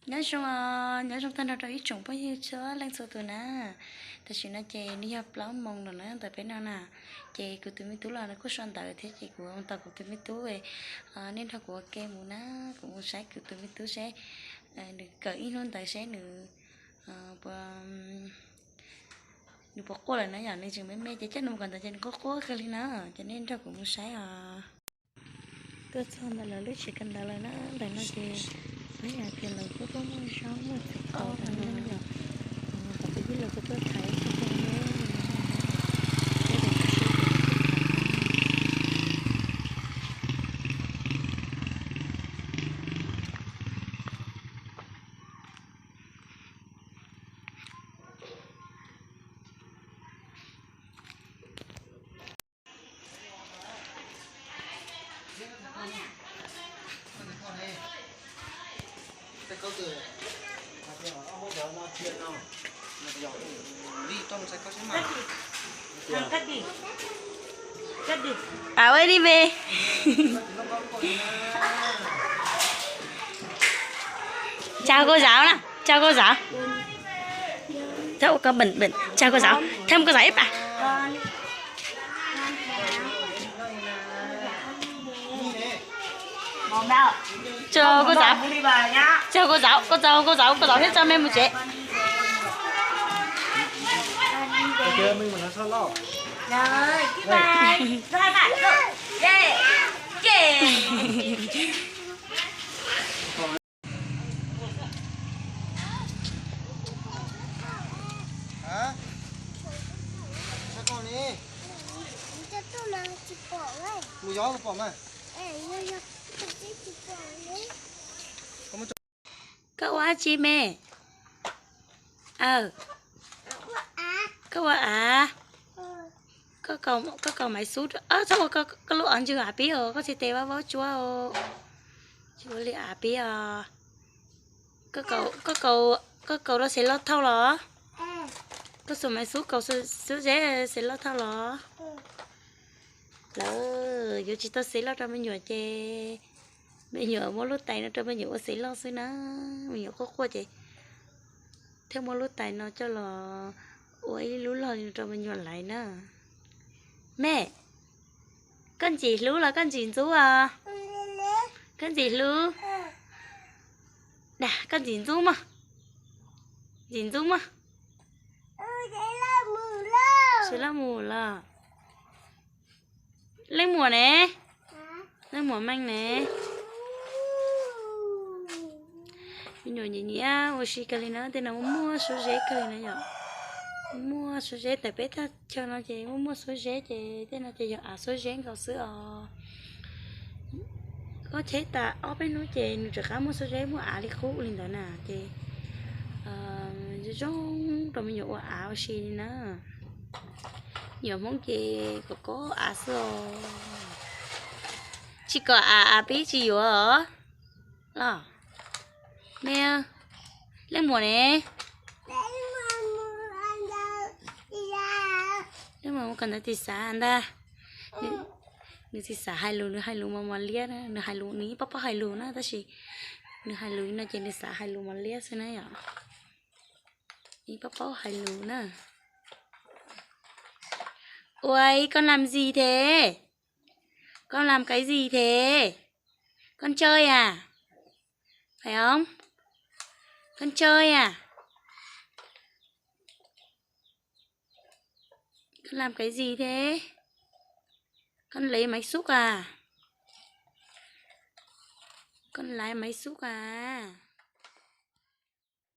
Nyob zoo, nyob zoo tag nrho rau ib tsoom phooj ywg txhua leej txhua tus na. Tam sim no ces nws yog plaub moos lawm na ntawm peb no na. Ces kuv tus me tub los nws kuj sau ntawv thiab ces kuv tos kuv tus me tub, nej nrog kuv ua ke mus na. Kuv mus saib kuv tus me tub seb nws kawm ib hnub ntawd seb nws puas, nws puas quaj lawm na yom. Nws tseem me me ces coj nws mus kawm ntawv ces nws quaj quaj kawg li na. Ces nej nrog kuv mus saib os. Tuaj txog ntawm lawv lub tsev kawm ntawv lawm na. Ntawm no ces peb hais tias lawv kuj tuaj muag zaub muag txiv qaub no yom. Tom tus yij lawv kuj tuaj thaiv txog tag ne. Pab ua li me. Chào cô giáo nào, chào cô giáo. Chào cô giáo, thăm cô giáo ít bà. Chào cô giáo. Chào cô giáo, cô chào cô giáo, cô giáo hết cho em một chế. Mus yos pom mas. Koj ua dab tsi me? Koj ua av? Koj kaus maiv xub, txhob ua koj lub av ntswg av pib os, koj tsis tes vaub vaub tsuab os. Tsis ua li av pib os. Koj kaus rau xev loj thauj los? Koj xuas maiv xub kaus xub zeb xev loj thauj los? Lawv yuav tsis tau xev loj rau me nyuam ces me nyuam muab lub tais no rau me nyuam ua xev loj xwb na. Me nyuam quaj quaj ces thiaj muab lub tais no coj los ua ib lub log rau me nyuam laiv na. Me, koj ntxim hlub los koj ntxim ntxub os? Koj ntxim hlub. Dag, koj ntxim ntxub mog. Ntxim ntxub mog. Sawv loj mus los. Leej muam ne? Leej muam Meej ne? Me nyuam nyiam nyiam ua si kawg li na, tej no muaj muaj xuab zeb kawg li na yom. Muaj muaj xuab zeb, tawm peb thaj chaw no ces muaj muaj xuab zeb ces tej no ces yog av xuab zeb nkaus xwb os. Kob cheb tas ob peb hnub ces nws rov qab muaj xuab zeb muaj av li qub li ntawd na ces zoo zoo rau me nyuam ua av ua si li na. Nyuam Hmoob ces kom kob av xwb os. Tsis kom av, av pib tsis yuav os. Los, me, leej muam ne? Leej muam mus kawm ntawv tsis xav ntag. Nws tsis xav hais lus, nws hais lus mos mos liab na, nws hais lus, nws yeej paub paub hais lus na, tab sis nws hais lus li no ces nws xav hais lus mos liab xwb na yom. Yeej paub paub hais lus na. Ua ib, con làm gì thế? Con làm cái gì thế? Con chơi à? Phải không? Con chơi à? Con làm cái gì thế? Con lấy máy xúc à? Con lái máy xúc à?